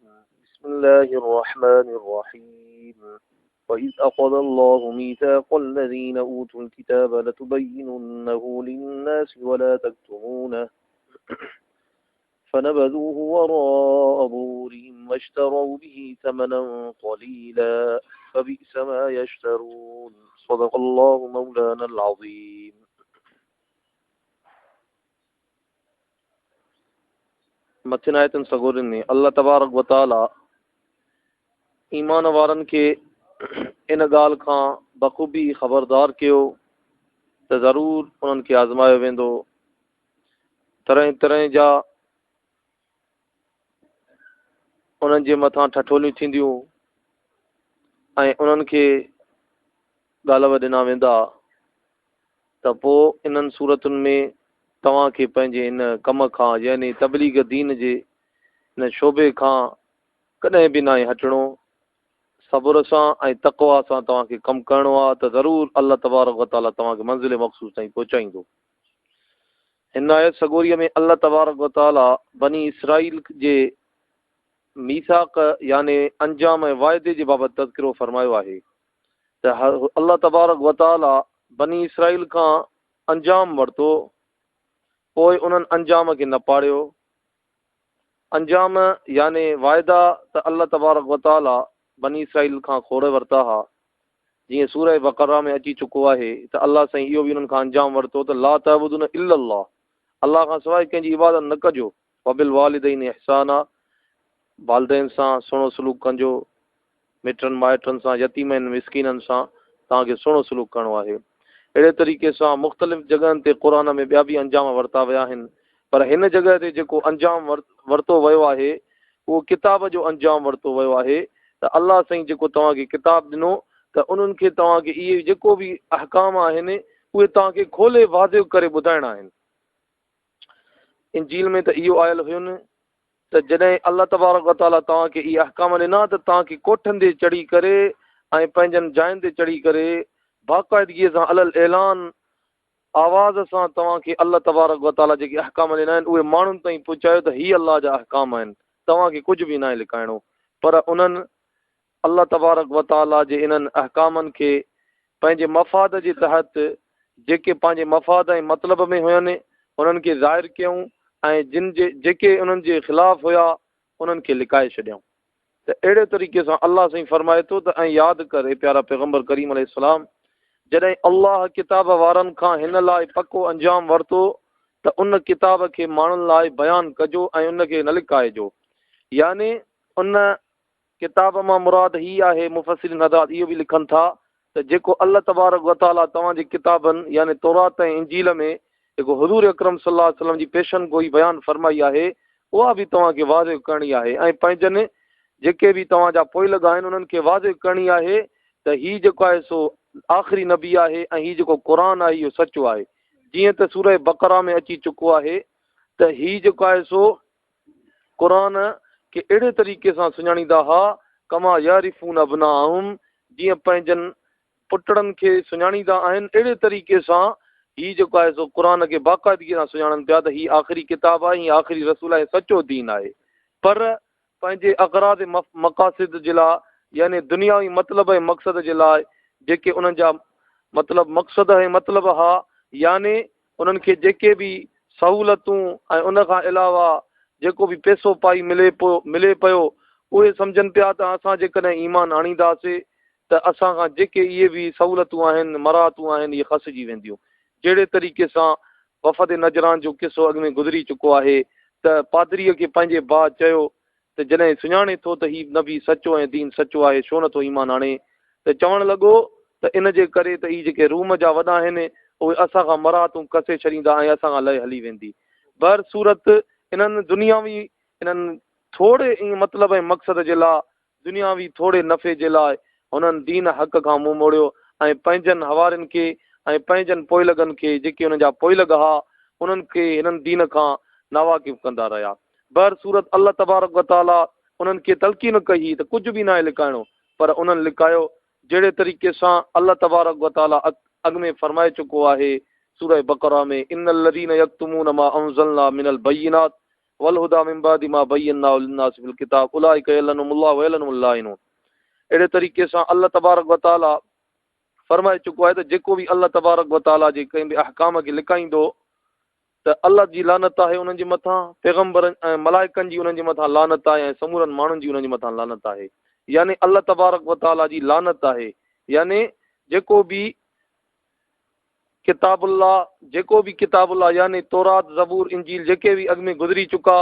بسم الله الرحمن الرحيم. وإذ أخذ الله ميثاق الذين أوتوا الكتاب لتبيننه للناس ولا تكتمونه فنبذوه وراء ظهورهم واشتروا به ثمنا قليلا فبئس ما يشترون. صدق الله مولانا العظيم. مٿين آيتن سڳورين ۾ الله تبارڪ و تعاليٰ ايمان وارن کي ان ڳالهه کان بخوبي خبردار ڪيو ته ضرور انهن کي آزمايو ويندو. طرح طرح جا انهن جي مٿان ٺٺوليون ٿينديون ۽ انهن کي ڳالهه ڏنا ويندا ته پوء انهن صورتن ۾ توهان کي پنهنجي ان ڪم کان يعني تبليغ دين جي ان شعبي کان ڪڏهن به ناهي هٽڻو. صبر سان ۽ تقويٰ سان توهان کي ڪم ڪرڻو آهي ته ضرور الله تبارڪ و تعاليٰ توهان کي منزل مقصود تائين پهچائيندو. هن آيت سڳوريء ۾ الله تبارڪ و تعاليٰ بني اسرائيل جي ميثاق يعني انجام ۽ واعدي جي بابت تذڪرو فرمايو آهي ته الله تبارڪ و تعاليٰ بني اسرائيل کان انجام ورتو، پوء انهن انجام کي نه پاڙيو. انجام يعني واعدا ته الله تبارڪ و تعاليٰ بني اسرائيل کان کوڙ ورتا ها، جيئن سوره بقره ۾ اچي چڪو آهي ته الله سائين اهو به انهن کان انجام ورتو ته لا تعبدون الا الله، الله کان سواء ڪنهن جي عبادت نه ڪجو، وبالوالدين احسانا، والدين سان سهڻو سلوڪ ڪجو، مٽن مائٽن سان، يتيمن مسڪينن سان توهان کي سهڻو سلوڪ ڪرڻو آهي. اهڙي طريقي سان مختلف جڳهن تي قرآن ۾ ٻيا به انجام ورتا ويا آهن پر هن جڳهه تي جيڪو انجام ورتو ويو آهي اهو ڪتاب جو انجام ورتو ويو آهي ته الله سائين جيڪو توهان کي ڪتاب ڏنو ته انهن کي توهان کي اهي جيڪو به احڪام آهن اهي توهان کي کولي واضح ڪري ٻڌائڻا آهن. انجيل ۾ ته اهو آيل هين ته جڏهن الله تبارڪ و تعاليٰ توهان کي اهي احڪام ڏنا ته توهان کي ڪوٺن تي چڙهي ڪري ۽ پنهنجن جاين تي چڙهي ڪري باقاعدگيء سان علي الاعلان آواز سان توهان کي الله تبارڪ و تعاليٰ جيڪي احڪام ڏنا آهن اهي ماڻهن تائين پهچايو ته هي الله جا احڪام آهن توهان کي ڪجهه به ناهي لڪائڻو. پر انهن الله تبارڪ و تعاليٰ جي انهن احڪامن کي پنهنجي مفاد جي تحت جيڪي پنهنجي مفاد ۽ مطلب ۾ هين انهن کي ظاهر ڪيائون ۽ جن جي جيڪي انهن جي خلاف هيا انهن کي لڪائي ڇڏيائون. ته اهڙي طريقي سان الله سائين فرمائي ٿو ته ۽ ياد ڪر اي پيارا پيغمبر ڪريم عليه السلام جڏهن الله ڪتاب وارن کان هن لاء پڪو انجام ورتو ته ان ڪتاب کي ماڻهن لاء بيان ڪجو ۽ ان کي نه لڪائجو يعني ان ڪتاب مان مراد هي آهي، مفسرين حضرات اهو به لکن ٿا ته جيڪو الله تبارڪ و تعاليٰ توهان جي ڪتابن يعني تورات ۽ انجيل ۾ جيڪو حضور اڪرم صلي الله عليه وسلم جي پيشن گوئي بيان فرمائي آهي اها به توهان کي واضح ڪرڻي آهي ۽ پنهنجن جيڪي به توهان جا پوئلڳ آهن انهن کي واضح ڪرڻي آهي ته هي جيڪو آهي سو آخري نبي آهي ۽ هي جيڪو قرآن آهي اهو سچو آهي جيئن ته سوره بقره ۾ اچي چڪو آهي ته هي جيڪو آهي سو قرآن کي اهڙي طريقي سان سڃاڻيندا ها، ڪما يعرفون ابناءهم جيئن پنهنجن پٽڙن کي سڃاڻيندا آهن، اهڙي طريقي سان هي جيڪو آهي سو قرآن کي باقاعدگي سان سڃاڻن پيا ته هي آخري ڪتاب آهي، هي آخري رسول آهي، سچو دين آهي. پر پنهنجي اغراض مقاصد جي لاء يعني دنياوي مطلب ۽ مقصد جي لاء جيڪي انهن جا مطلب مقصد ۽ مطلب ها يعني انهن کي جيڪي به سهولتون ۽ ان کان علاوه جيڪو به پئسو پائي ملي پيو ملي پيو اهي سمجهن پيا ته اسان جيڪڏهن ايمان آڻينداسي ته اسان کان جيڪي اهي به سهولتون آهن مراعتون آهن اهي کسجي وينديون. جهڙي طريقي سان وفد نجران جو قصو اڳ ۾ گذري چڪو آهي ته پادريء کي پنهنجي ڀاء چيو ته جڏهن سڃاڻي ٿو ته هي نبي سچو ۽ دين سچو آهي ڇو نٿو ايمان آڻي؟ ته چوڻ لڳو ته ان جي ڪري ته هي جيڪي روم جا وڏا آهن اهي اسان کان مراعتون کسي ڇڏيندا ۽ اسان کان لهي هلي ويندي. بهر صورت انهن دنياوي انهن ٿوري مطلب ۽ مقصد جي لاء دنياوي ٿوري نفعي جي لاء هنن دين حق کان منهن موڙيو ۽ پنهنجن حوارين کي ۽ پنهنجن پوئلڳن کي جيڪي انهن جا پوئلڳ ها انهن کي هنن دين کان ناواقف ڪندا رهيا. بهر صورت الله تبارڪ و تعاليٰ انهن کي تلقين ڪئي هئي ته ڪجهه به ناهي لڪائڻو پر انهن لڪايو جهڙي طريقي سان الله تبارڪ و تعاليٰ اڳ ۾ فرمائي چڪو آهي سوره بقره ۾ ان الذين يڪتمون ما انزلنا من البينات. والهديٰ من بعد ما بيناه للناس في الڪتاب اولئڪ يلعنهم الله ويلعنهم اللاعنون. اهڙي طريقي سان الله تبارڪ وتعاليٰ فرمائي چڪو آهي ته جيڪو به الله تبارڪ وتعاليٰ جي ڪنهن به احڪام کي لڪائيندو ته الله جي لعنت آهي انهن جي مٿان، پيغمبرن ۽ ملائڪن جي انهن جي مٿان لعنت آهي ۽ سمورن ماڻهن جي انهن جي مٿان لعنت آهي. يعني الله تبارڪ وتعاليٰ جي لعنت آهي. يعني جيڪو به ڪتاب الله، جيڪو به ڪتاب الله يعني تورات، زبور، انجيل جيڪي به اڳ ۾ گذري چڪا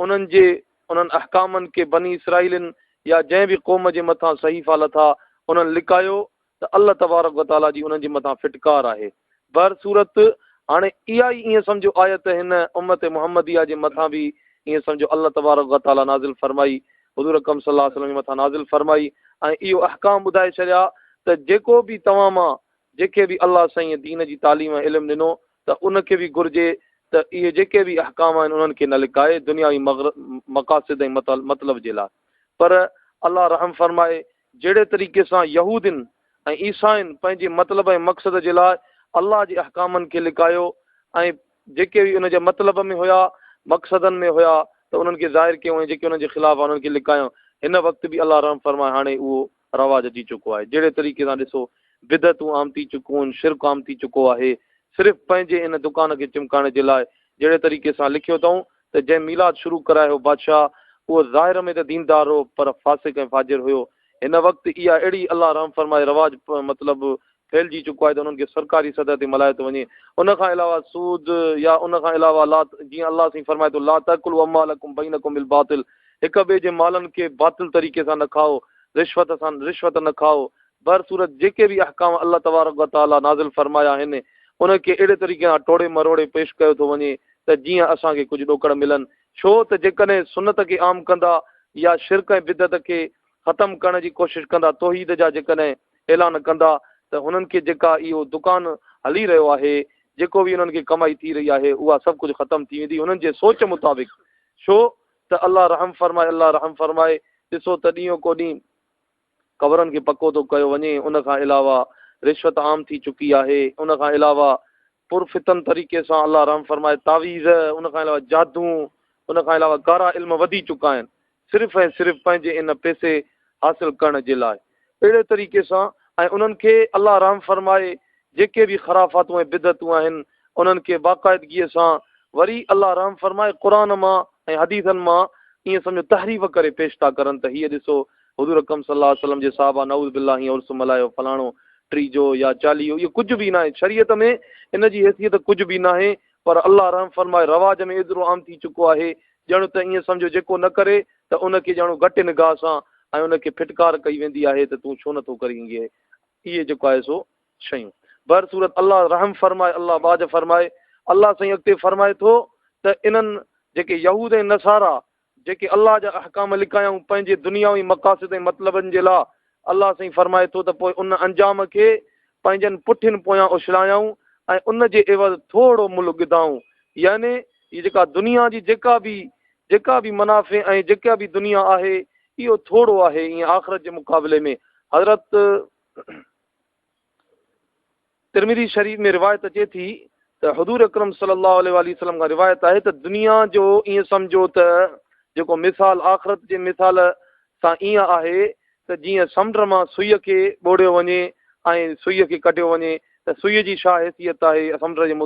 انهن جي انهن احڪامن کي بني اسرائيلن يا جنهن به قوم جي مٿان صحيفا لٿا انهن لڪايو ته الله تبارڪ و تعاليٰ جي انهن جي مٿان ڦٽڪار آهي. بهر صورت هاڻي اها ئي ائين سمجهو آيت هن امت محمديه جي مٿان به ائين سمجهو الله تبارڪ و تعاليٰ نازل فرمائي، حضور اڪرم صلي الله عليه وسلم جي مٿان نازل فرمائي ۽ اهو احڪام ٻڌائي ڇڏيا ته جيڪو به توهان مان جنهن کي به الله سائينء دين جي تعليم ۽ علم ڏنو ته ان کي به گهرجي ته اهي جيڪي به احڪام آهن انهن کي نه لڪائي دنياوي مقاصد ۽ مطلب جي لاء پر الله رحم فرمائي جهڙي طريقي سان يهودين ۽ عيسائين پنهنجي مطلب ۽ مقصد جي لاء الله جي احڪامن کي لڪايو ۽ جيڪي به ان جي مطلب ۾ هيا، مقصدن ۾ هيا ته انهن کي ظاهر ڪيو ۽ جيڪي انهن جي خلاف هئا انهن کي لڪايو. هن وقت به الله رحم فرمائي هاڻي اهو رواج اچي چڪو آهي. جهڙي طريقي سان ڏسو بدعتون عام ٿي چڪون آهن، شرڪ عام ٿي چڪو آهي صرف پنهنجي ان دڪان کي چمڪائڻ جي لاء جهڙي طريقي سان لکيو اٿئون ته جنهن ميلاد شروع ڪرايو بادشاهه اهو ظاهر ۾ ته ديندار هو پر فاسق ۽ فاجر هيو. هن وقت اها اهڙي الله رحم فرمائي رواج مطلب ڦهلجي چڪو آهي ته انهن کي سرڪاري سطح تي ملهايو ٿو وڃي. ان کان علاوه سود يا ان کان علاوه لا جيئن الله سائين فرمائي ٿو لا تاڪلوا اموالڪم بينڪم بالباطل هڪ ٻئي جي مالن کي باطل طريقي سان نه کائو، رشوت سان رشوت نه کائو. بهرصورت جيڪي به احڪام الله تبارڪ وتعاليٰ نازل فرمايا آهن ان کي اهڙي طريقي سان ٽوڙي مروڙي پيش ڪيو ٿو وڃي ته جيئن اسان کي ڪجهه ڏوڪڙ ملن. ڇو ته جيڪڏهن سنت کي عام ڪندا يا شرڪ ۽ بدعت کي ختم ڪرڻ جي ڪوشش ڪندا، توحيد جا جيڪڏهن اعلان ڪندا ته هنن کي جيڪا اهو دڪان هلي رهيو آهي، جيڪو به انهن کي ڪمائي ٿي رهي آهي اها سڀ ڪجهه ختم ٿي ويندي هنن جي سوچ مطابق. ڇو ته الله رحم فرمائي الله رحم فرمائي ڏسو ته ڏينهون ڪو ڏينهن قبرن کي پڪو ٿو ڪيو وڃي، ان کان علاوه رشوت عام ٿي چڪي آهي، ان کان علاوه پر فتن طريقي سان الله رحم فرمائي تعويذ، ان کان علاوه جادو، ان کان علاوه ڪارا علم وڌي چڪا آهن، صرف ۽ صرف پنهنجي ان پئسي حاصل ڪرڻ جي لاء. اهڙي طريقي سان ۽ انهن کي الله رحم فرمائي جيڪي به خرافاتون ۽ بدعتون آهن انهن کي باقاعدگيء سان وري الله رحم فرمائي قرآن مان ۽ حديثن مان ائين سمجهو تحريف ڪري پيش ٿا ڪرن ته هيء ڏسو حضور اڪرم صلي الله عليه وسلم جي صحابه نعوذ بالله هيئن عرس ملهايو فلاڻو ٽيجو يا چاليهو اهو ڪجهه به ناهي شريعت ۾ ان جي حيثيت ڪجهه به ناهي پر الله رحم فرمائي رواج ۾ ايترو عام ٿي چڪو آهي ڄڻ ته ائين سمجهو جيڪو نه ڪري ته ان کي ڄڻ گهٽ نگاهه سان ۽ ان کي ڦٽڪار ڪئي ويندي آهي ته تون ڇو نٿو ڪرين اهي اهي جيڪو آهي سو شيون. بهرصورت الله رحم فرمائي الله ٻاجهه فرمائي الله سائين اڳتي فرمائي ٿو ته انهن جيڪي يهود ۽ نصارا جيڪي الله جا احڪام لڪايائون پنهنجي دنياوي مقاصد ۽ مطلبن جي لاء الله سائين فرمائي ٿو ته پوء ان انجام کي پنهنجن پٺين پويان اڇلايائون ۽ ان جي عيوض ٿورو ملهه ڳڌائون يعني هي جيڪا دنيا جي جيڪا به جيڪا به منافع ۽ جيڪا به دنيا آهي اهو ٿورو آهي ائين آخرت جي مقابلي ۾ حضرت ترمذي شريف ۾ روايت اچي ٿي ته حضور اڪرم صلي الله عليه واٰله وسلم کان روايت آهي ته دنيا جو ائين سمجهو ته جيڪو مثال آخرت جي مثال سان ائين آهي ته جيئن سمنڊ مان سئي کي ٻوڙيو وڃي ۽ سئي کي ڪڍيو وڃي ته سئي جي ڇا حيثيت آهي سمنڊ جي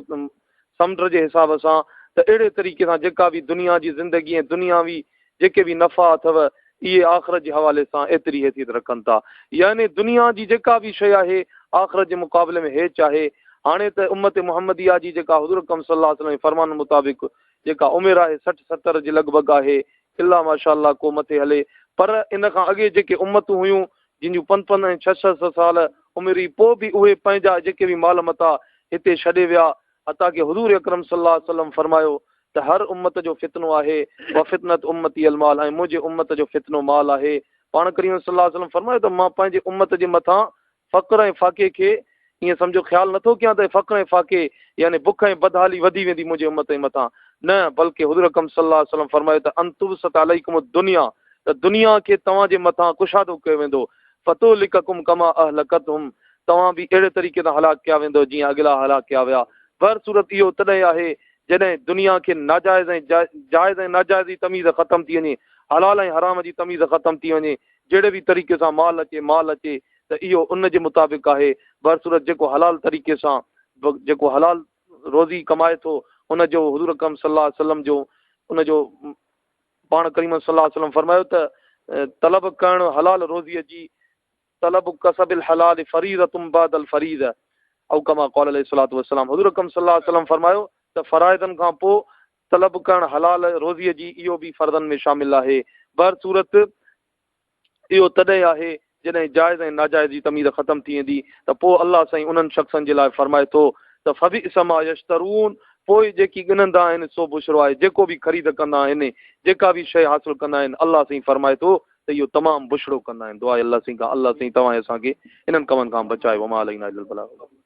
سمنڊ جي حساب سان ته اهڙي طريقي سان جيڪا به دنيا جي زندگي ۽ دنياوي جيڪي به نفعا اٿو اهي آخرت جي حوالي سان ايتري حيثيت رکن ٿا. يعني دنيا جي جيڪا به شيء آهي آخرت جي مقابلي ۾ هيچ آهي. هاڻي ته امت محمديه جي جيڪا حضور اڪرم صلي الله عليه وسلم جي فرمان مطابق جيڪا عمر آهي 60 70 جي لڳ ڀڳ آهي الا ماشاء الله ڪو مٿي هلي پر ان کان اڳي جيڪي امتون هيون جن جون پنج پنج ۽ ڇهه ڇهه سئو سال عمر هئي پوء به اهي پنهنجا جيڪي به مال متاع هتي ڇڏي ويا حتيٰ ڪه حضور اڪرم صلي الله عليه وسلم فرمايو ته هر امت جو فتنو آهي وفتنة امتي المال ۽ منهنجي امت جو فتنو مال آهي. پاڻ ڪريم صلي الله عليه وسلم فرمايو ته مان پنهنجي امت جي مٿان فقر ۽ فاقي کي ائين سمجهو خيال نٿو ڪيان ته فقر ۽ فاقي يعني بک ۽ بدحالي وڌي ويندي منهنجي امت جي مٿان نه بلڪه حضور اڪرم صلي الله عليه وسلم فرمايو ته ان تبسط عليڪم الدنيا ته دنيا کي توهان جي مٿان ڪشادو ڪيو ويندو فتهلڪڪم ڪما اهلڪتهم توهان به اهڙي طريقي سان هلاڪ ڪيا ويندؤ جيئن اڳلا هلاڪ ڪيا ويا. بهرصورت اهو تڏهن آهي جڏهن دنيا کي ناجائز ۽ جائز ۽ ناجائز جي تميز ختم ٿي وڃي، حلال ۽ حرام جي تميز ختم ٿي وڃي، جهڙي به طريقي سان مال اچي مال اچي ته اهو ان جي مطابق آهي. بهرصورت جيڪو حلال طريقي سان جيڪو حلال روزي ڪمائي ٿو ان جو حضور اڪرم صلي الله عليه وسلم جو ان جو پاڻ ڪريم صلي الله عليه وسلم فرمايو ته طلب ڪرڻ حلال روزيء جي طلب کسب الحلال فريضة بعد الفريضة او ڪما قال عليه الصلوة والسلام حضور اڪرم صلي الله عليه وسلم فرمايو ته فرائضن کان پوء طلب ڪرڻ حلال روزيء جي اهو به فرضن ۾ شامل آهي. بهرصورت اهو تڏهن آهي جڏهن جائز ۽ ناجائز جي تميز ختم ٿي ويندي ته پوء الله سائين انهن شخصن جي لاء فرمائي ٿو ته فبئس ما يشترون پوء جيڪي ڳنهندا آهن سو بشرو آهي جيڪو به خريد ڪندا آهن جيڪا به شيء حاصل ڪندا آهن الله سائين فرمائي ٿو ته اهو تمام بڇڙو ڪندا آهن دعا آهي الله سائين کان الله سائين توهان ۽ اسان کي انهن ڪمن کان بچائي وما علينا الا البلاغ المبين.